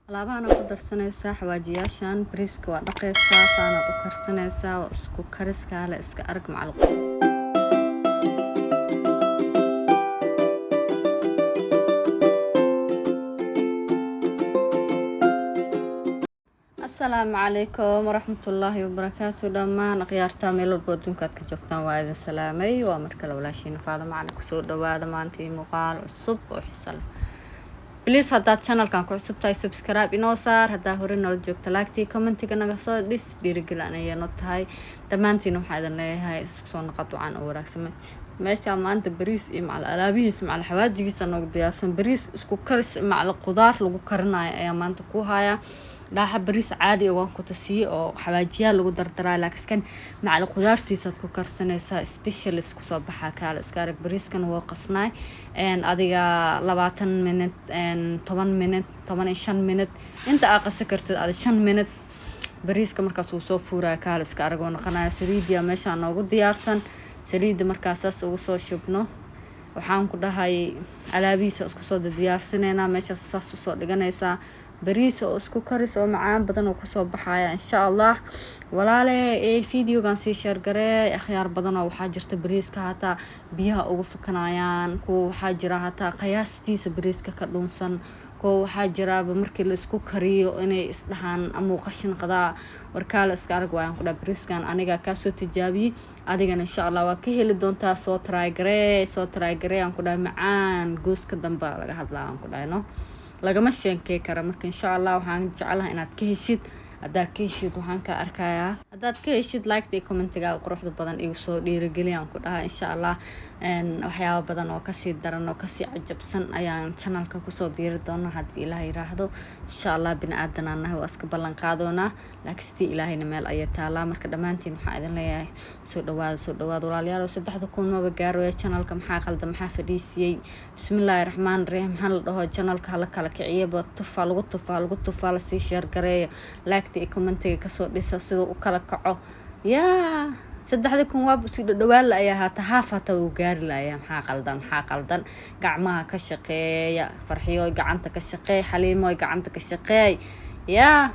Alaabahana ku darsanaysaa xawaajiyaashan. Bariiska waa dhaqaysaa, saanaad u karsanaysaa. Waa isku kariskaale iska arag macal. Asalaamu calaykum waraxmatullaahi wabarakaatu. Dhammaan akhyaarta meel walbo adduunka aad ka joogtaan, waa idin salaamay. Waa mar kale walaashiina Faadama Cali. Kusoo dhawaada maanta iyo muuqaal cusub oo xiso leh. Please, haddaad channelkan ku cusub tahay, subscribe inoo saar. Haddaa hore noola joogta, like-tii, commentiga naga soo dhis, dhiirigelin ayay noo tahay. Dhammaantiin waxaa idin leeyahay isku soo noqod wacan oo wanaagsamay. Meeshaa maanta bariis iyo macal alaabihiisa, macal xawaajigiisa noogu diyaarsan. Bariis isku karis macal qudaar lagu karinayo ayaa maanta ku hayaa. Dhaaxa bariis caadi waan ku tasiyey oo xawaajiyaal lagu dardaraa, laakiin kan macal qudaartiisaad ku karsanaysaa, specialist kusoo baxaa. Kaala iska arag, bariiskan waa qasnaay. Adiga 20 minute, 10 minute, 15 minute, inta aa qasi kartid adi, 5 minute bariiska markaas wuu soo fuuraya. Kaala iska arag oo noqonaya. Saliidiya meeshaa noogu diyaarsan. Saliidda markaas saas ugu soo shubno, waxaan ku dhahay alaabihiisa isku soo diyaarsanaynaa. Meeshaas saas usoo dhiganaysaa. Bariis oo isku karis oo macaan badan oo kusoo baxaya, insha Allah. Walaale, ee videogan sii share garee. Akhyaar badan oo waxaa jirta bariiska hataa biyaha uga fakanayaan. Kuwa waxaa jira hataa qiyaastiisa bariiska ka dhunsan. Kuwa waxaa jiraaba markii la isku kariyo inay isdhahaan amuu qashin qadaa. Warkaala iska arag waayaan ku dhaha. Bariiskan aniga kaasoo tijaabiyey, adigana insha Allah waa ka heli doontaa. Soo try garee, soo try garee aan ku dhahay. Macaan gooska dambe laga hadlaa aan ku dhahay, no lagama sheekey kara. Marka insha Allah waxaan jeclahay inaad ka heshid. Haddaad ka heshid, waxaan ka arkayaa haddaad ka heshid, liketa iyo commentiga quruxda badan igu soo dhiirigeliyan ku dhahaa. Insha Allah waxyaabo badan oo kasii daran oo kasii cajabsan ayaan channelka kusoo biiri doona, haddii Ilaah yiraahdo. Insha Allah bini aadan nahay, waa iska ballan qaadoonaa, laakiin sitii Ilaahayna meel ayay taalaa. Marka dhammaantiin waxaa idin leeyahay soo dhawaada, soo dhawaada, walaalayaal. 3000 maba gaarooya channelka. Maxaa qalda? Maxaa fadhiisiyey? Bismillaahi raxmaan raxiim. Maxaa la dhaho? Channelka hala kala kiciyaba. Tufaa lagu tufaa, lagu tufaa, lasii share gareeyo, liketa iyo commentiga kasoo dhisa siduu u kala kaco. Yaa 3000 waaba sii dhadhawaan la ayaa haata, haaf hataa wuu gaari laaya. Maxaa qaldan? Maxaa qaldan? Gacmaha ka shaqeeya. Farxiyo, gacanta ka shaqeey. Xaliimo, gacanta ka shaqeey. Yaa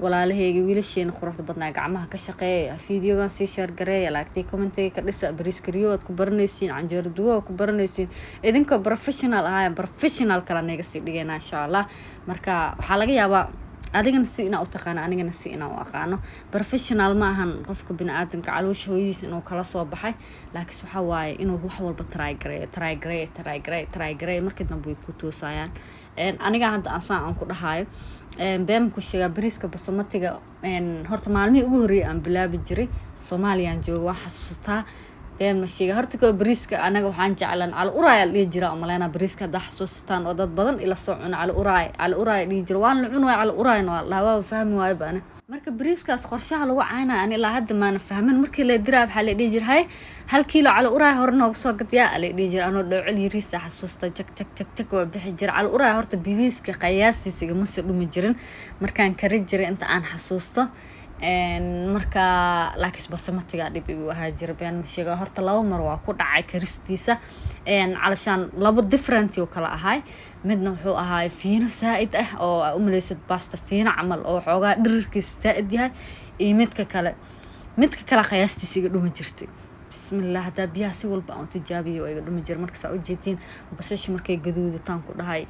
walaalaheyga, wiilasheena quruxda badnaa, gacmaha ka shaqeeya. Videogan sii share gareeya, like-tii, commentiga ka dhisa. Bariis kariyo waad ku baranaysiin, canjeero duwo waad ku baranaysiin. Idinkoo professional ahaaya, professional kala naga sii dhigayna, insha Allah. Marka waxaa laga yaabaa adigana si inaa u taqaano, anigana si inaa u aqaano. Professional ma ahan qofka bini-aadamka caloosha hooyadiis inuu kala soo baxay, laakiin waxaa waaye inuu wax walba try gareeyo, try gareeyo, try gareeyo, try gareeyo. Markii dambe way ku toosayaan. Aniga hadda ansaan aan ku dhahayo, been ku sheegaa? Bariiska basmatiga horta maalmihii ugu horreeyay aan bilaabi jiray, Soomaaliyaan jooga, waan xasuustaa. Been ma sheega. Horta koo bariiska anaga waxaan jeclan cali uraaya la dhihi jira umaleynaa. Bariiska haddaa xasuustaan oo dad badan ila soo cuna, cali uraay, cali uraaya dhihi jira. Waan la cun waaya, cali uraayna waa la dhahaa, waaba fahmi waayo ba ani. Marka bariiskaas qorshaha lagu caynaya ani ilaa hadda maana fahmin. Markii la diraa, waxaa la dhihi jira, "Hay, 1 kiilo cali uraaya hore noogu soo gadyaa," la dhihi jira. Anoo dhowcel yariisa xasuusta, jag jag jag jag waa bixi jira cali uraaya. Horta bariiska qiyaastiisa igama soo dhumi jirin markaan kari jiray inta aan xasuusto. Marka laakiin basamatiga dhib igu ahaa jira, been ma sheega. Horta laba mar waa ku dhacay karistiisa, calashaan labo different oo kala ahay. Midna wuxuu ahaa fiino saa-id ah oo aa u malaysad basta fiino camal oo xoogaa dhirirkiisa saa-id yahay, iyo midka kale. Midka kale qiyaastiisa iga dhumi jirtay. Bismillah, haddaa biyaha si walba aan u tijaabiyo, waa iga dhumi jira. Marka saa ujeediin, basasha markay gaduudataan ku dhahay,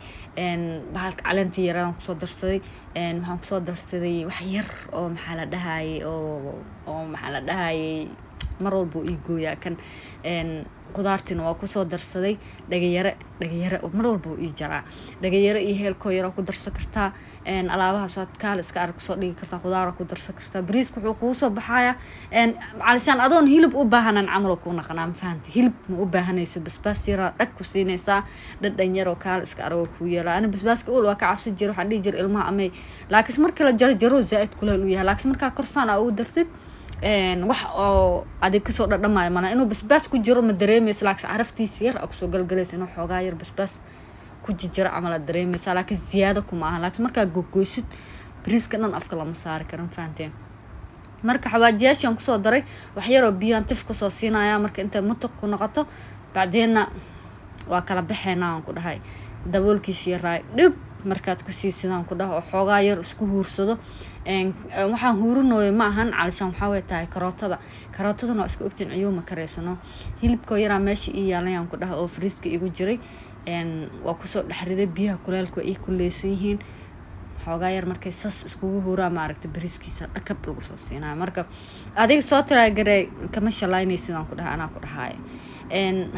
bahalka caleentii yaraan kusoo darsaday. Waxaan kusoo darsaday wax yar oo maxaa la dhahayay, oo maxaa la dhahayay, mar walba uu ii gooyaa kan. Qudaartiina waa kusoo darsaday. Dhagayare, dhagayare mar walba uu ii jaraa. Dhagayare iyo heelkoo yaraa ku darsan kartaa. Alaabahaas aad kaal iska arag kusoo dhigi kartaa, qudaara ku darsan kartaa. Bariiska wuxuu kugu soo baxayaa calishaan adoon hilib u baahanan camal oo kuu naqanaa. Ma fahanti? Hilib ma u baahanaysid. Basbaas yaraa dhag ku siinaysaa, dhadhan yaroo kaal iska aragoo kuu yeelaa. Ani basbaaska ul waa ka cabsi jira. Waxaan dhihi jira ilmaha amay, laakiin markii la jaro jaro zaa-id kuleel u yahay. Laakiin markaa korsaan aa ugu dartid, wax oo adig kasoo dhadhamaayo mana inuu basbaas ku jiro ma dareemaysa, laakiin caraftiisa yar aa kusoo galgalaysa. Inuu xoogaa yar basbaas ku jijiro camal aad dareemaysaa, laakiin ziyaado kuma aha. Laakiin markaa gogoysid, bariiska dhan afka lama saari karan, fahanteen? Marka xawaajiyaashaan kusoo daray, wax yaroo biyaan tif kusoo siinaya. Marka intay mutuq ku noqoto, bacdeenna waa kala baxeynaa aan ku dhahay. Daboolkiisa yaraay dhib. Markaad ku siisidaan ku dhaha oo xoogaa yar isku huursado. Waxaan huurinooyo ma ahan calishaan, waxaa way tahay karootada. Karootadana waa iska ogtiin, ciyuu ma kareysano. Hilibkoo yaraa meesha ii yaalayaan ku dhaha oo fariiska igu jiray, waa kusoo dhexriday. Biyaha kuleelka waa ii kuleysan yihiin. Xoogaa yar markay sas iskugu huuraa, maaragta, bariiskiisa dhakab lagu soo siinaya. Marka adiga soo try garee, kama shalaynaysidaan ku dhaha, anaa ku dhahaaya.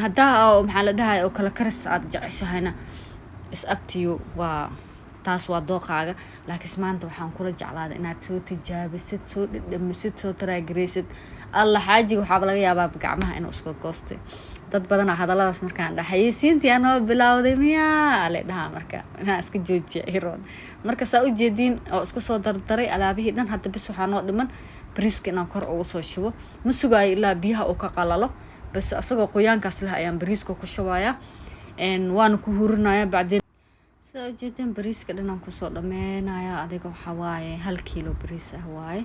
Haddaa oo maxaa la dhahay oo kala karis aad jeceshahayna, is up to you, waa taas, waa dooqaaga. Laakiinse maanta waxaan kula jeclaaday inaad soo tijaabisid, soo dhedhamisid, soo try gareysid. Alla xaajiga waxaaba laga yaabaa gacmaha inuu iska goostay. Dad badanaa hadalladaas markaan dhaha, "Xayeysiintii anoo bilowday miyaa?" ale dhahaa. Marka inaan iska joojiya iroon. Marka saa ujeediin oo isku soo dardaray alaabihii dhan. Hadda bis waxaa noo dhiman bariiska inaan kor ugu soo shubo. Ma sugaayo ilaa biyaha uu ka qalalo, bas asagoo qoyaankaas leh ayaan bariiska ku shubayaa, waana ku hurinaya. Bacdeen sidaa ujeedeen bariiska dhanaan kusoo dhameenaya. Adiga waxaa waaye 1 kiilo bariis ah waaye.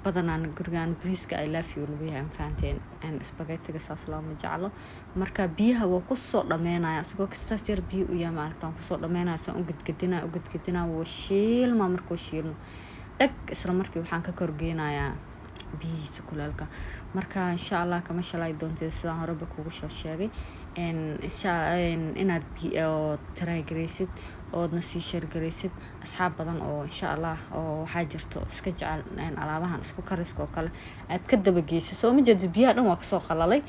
Badanaan gurigaan bariiska I love you lagu yahay, fahanteen? Spaghettiga saas looma jeclo. Marka biyaha waa kusoo dhameenaya, isagoo kastaas yar biyo u yahay, maaragta, waan kusoo dhameenaya. Saan u gedgedinaya, u gedgedinaya, wuu shiilma. Markuu shiilmo, dhag, isla markii waxaan ka korgeynayaa biyihiisa kuleelka. Marka insha Allah kama shalay doonteed, sidaan horeba kugu soo sheegay, inaad try garaysid oodna sii share garaysid asxaab badan oo insha Allah oo waxaa jirto iska jecel alaabahan isku kariska oo kale aad ka dabageysid. Soo ma jeedid? Biyaha dhan waa kasoo qalalay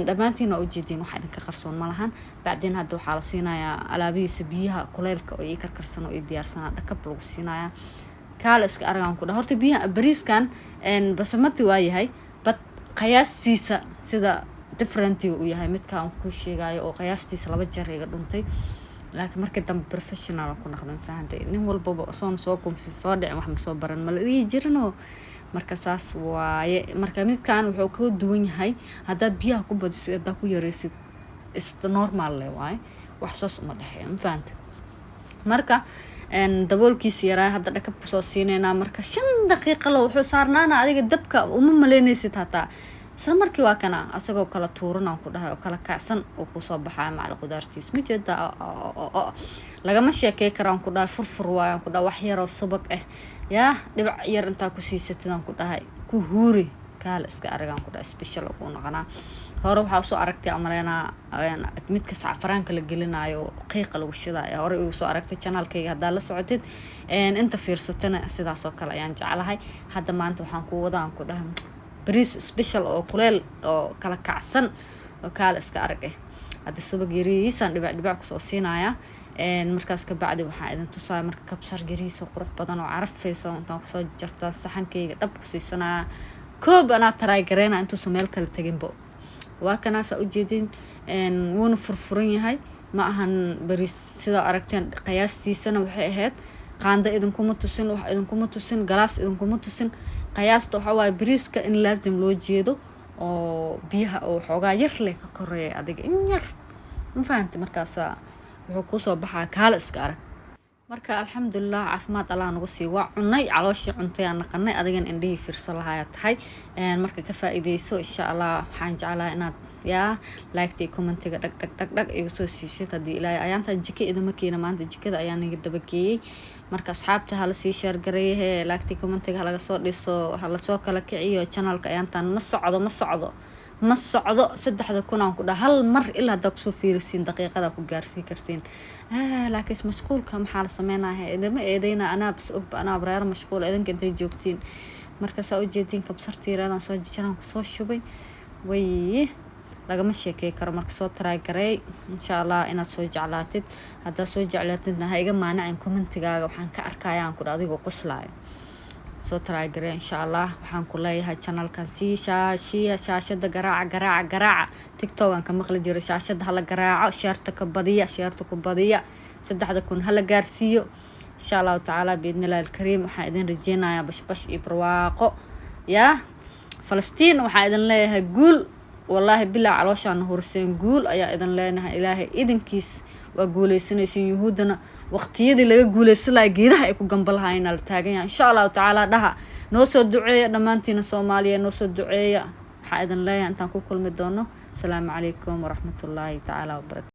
dhammaantiin, waa ujeediin, waxa idinka qarsoon ma lahan. Bacdeen hadda waxaa la siinayaa alaabihiisa biyaha kuleylka oo ii karkarsan oo ii diyaarsanaa, dhakab lagu siinayaa. Kaala iska aragaan ku dhaha. Horta biyaha bariiskan basmati waa yahay, but qiyaastiisa sida different u yahay midkaan ku sheegayo oo qiyaastiisa 2 jeer iga dhuntay, laakiin markii dambe professional ku noqday, fahantay? Nin walbaba soon soo kumsi soo dhicin wax ma soo baran, ma la dhihi jirinoo. Marka saas waaye. Marka midkan wuxuu kaga duwan yahay, haddaad biyaha ku badisid, haddaad ku yareysid, is normal le waaye, wax saas uma dhexeeyo, ma fahantay? Marka daboolkiisa yaraa hadda dhakab kusoo siineynaa. Marka 5 daqiiqa lo wuxuu saarnaana adiga dabka, uma maleynaysid hataa. Isla markii waa kana asagoo kala tuuran ku dhahay oo kala kacsan oo kusoo baxaya macala qudaartiis. Ma jeeda? Lagama sheekey karaan ku dhahay. Furfur waayaan ku dhahay. Wax yaroo subag ah yaa dhibac yar intaa ku siisatidaan ku dhahay, ku huuri, kaala iska aragaan ku dhahay, special oo kuu noqonaa. Hore waxaa usoo aragtay amaleynaa midka sacfaraanka la gelinayo, qiiqa lagu shidaayo. Hore igu soo aragtay channelkayga haddaa la socotid, inta fiirsatana sidaas oo kale ayaan jeclahay. Hadda maanta waxaan ku wadaan ku dhahay bariis special oo kuleel oo kala kacsan oo kaala iska arag ah. Hadda subag yariisaan dhibac dhibac kusoo siinaya. Markaas ka bacdi waxaan idin tusaya marka kabsar yariisa qurux badan oo carafaysa intaan kusoo jartaa, saxankayga dhab ku siisanaya. Koob anaa try gareyna intuusan meel kale teginbo. Waa kanaasaa ujeedin, wuuna furfuran yahay. Ma ahan bariis sidaa aragteen. Qiyaastiisana waxay ahayd qaando idinkuma tusin, wax idinkuma tusin, galaas idinkuma tusin. Qiyaasta waxaa waaye bariiska in laasim loo jeedo oo biyaha oo xoogaa yar leh ka koreeya, adiga in yar, ma fahanti? Markaasa wuxuu kusoo baxaa kaala iska arag. Marka alxamdulilah, caafimaad Allah nagu sii. Waa cunay, calooshii cuntay aan naqanay, adigan indhihii fiirso lahayaa tahay. Marka ka faa-iideyso insha Allah. Waxaan jeclahay inaad yaa like-ta iyo commentiga dhag dhag dhag dhag igu soo siisid. Haddii Ilaahay ayaantan jika idama keena, maanta jikada ayaa naga dabageeyey. Marka asxaabta hala sii share gareeyahe, like-ta, commentiga halaga soo dhiso, hala soo kala kiciyo channelka. Ayaantan ma socdo, ma socdo, ma socdo. 3000 aan ku dhaha hal mar ilaa haddaa kusoo fiirisiin, daqiiqada ku gaarsiin kartiin. Laakiin mashquulka maxaa la sameynaya? Idama eedeyna, anaa bas ogba, anaa reer mashquul, idinka intay joogtiin. Marka saa ujeediin, kabsarta yaraadaan soo jaraan kusoo shubay, way lagama sheekey karo. Marka soo try gareey, insha Allah inaad soo jeclaatid. Haddaad soo jeclaatidna, ha iga maanacin commentigaaga, waxaan ka arkaya aan ku dha adigoo qoslaayo. Soo try garee insha Allah. Waxaan ku leeyahay channelkan sii shaashiya, shaashada garaaca, garaaca, garaaca. TikTok aan ka maqli jiray, shaashada hala garaaco, share-ta ka badiya, share-ta ku badiya, 3000 hala gaarsiiyo insha Allahu tacaala biidnillahi alkariim. Waxaan idin rajeynayaa bashbash iyo barwaaqo. Yaa Falastiin, waxaan idin leeyahay guul. Wallaahi bilaa calooshaana hurseen, guul ayaa idin leenahay. Ilaahay idinkiis waa guuleysanaysiin. Yuhuuddana waqtiyadii laga guuleysan lahaa geedaha ay ku gamba lahaayeen la taagan yahay insha Allahu tacaala. Dhaha noo soo duceeya dhammaantiina, Soomaaliya noo soo duceeya. Waxaa idin leeyahay intaan ku kulmi doono, asalaamu calaykum waraxmatullaahi tacaala wabarakatu.